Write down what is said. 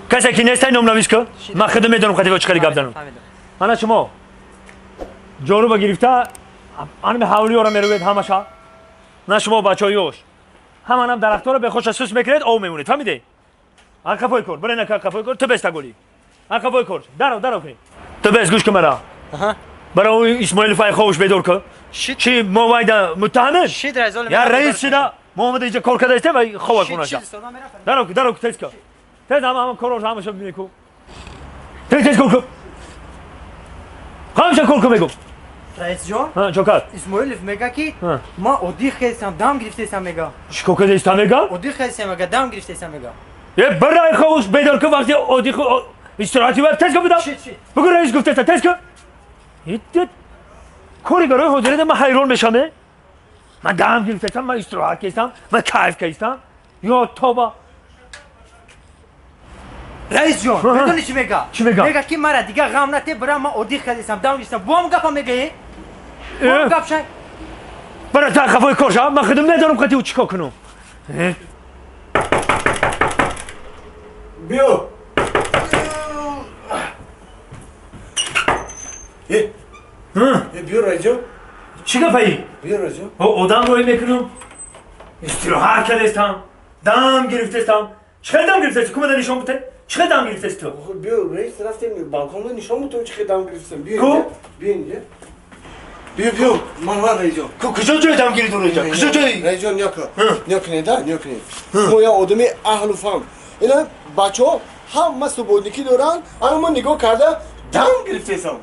Касе ки нестай номнавис ку. Ман худам медонам хати чӣ хеле гап занам. Ана шумо ҷоруба гирифта анами ҳавлиёро мерӯед ҳамаша. На шумо бачаҳои ёш. Ҳаманам дарахтҳоро бехоша сус мекунед, ов мемонед. Фаҳмидед? Ҳар қафои кор. Бира на қафои кор, ту беста гули. Ҳар қафои кор. Даро, даро кунед. Ту бес гӯш кун мара. Бара ӯ Исмоилов ай ховуш бедор ку. Чи мо вайда муттаҳамем? Шид раис. Я раис шида мо омада инҷа кор карда истем ва хова хонаша. Даро ку, даро ку, тез ку. Тез ҳама ҳама корҳош ҳамаша меку. Тез тез кор ку. Ҳамаша кор ку мегум. Раисҷон. Ҳа, чокар. Исмоилов мега ки ма оддӣ хестам, дам гирифтесам мега. Чӣ кор карда мега? Оддӣ хестам мега, дам гирифтесам мега. Е бира ховуш бедор ку вақти оддӣ истироҳати ва тез ку бидам. Бугу раис гуфтеста тез ку. Итт кори барои ҳозирида ман ҳайрон мешавам. Ман дам гирифтестам, ман истироҳат кестам, ман кайф кестам. Ё тоба. Раисҷон, медонӣ чӣ мега? Чӣ мега? Мега ки мара дига ғам нате, бира ман оддӣ хестам, дам гирифтам. Бом гапа мегаи? Бом гап шай. Бара та қафои кор шав, ман худам медонам қати ӯ чӣ кор кунам. Биё. Е. Биё раисҷон. Чӣ гапаи? Биё раисҷон. Одам рӯй мекунам. Истироҳат кардестам. Дам гирифтестам. Чӣ хел дам гирифтести? Кумада нишон бите? Чӣ хел дам гирифтести ту? Биё раис, рафтем балконда нишон бутам чӣ хел дам гирифтем. Биё. Ку? Биё инҷа. Биё, биё, ман раисҷон. Ку куҷо ҷой дам гирифту раисҷон? Куҷо ҷой? Раисҷон нёка. Нёкне да, нёкне. Мо я одами аҳлу фаҳм. Ина бачаҳо ҳама субодникӣ доранд, ана мо нигоҳ карда дам гирифтесам.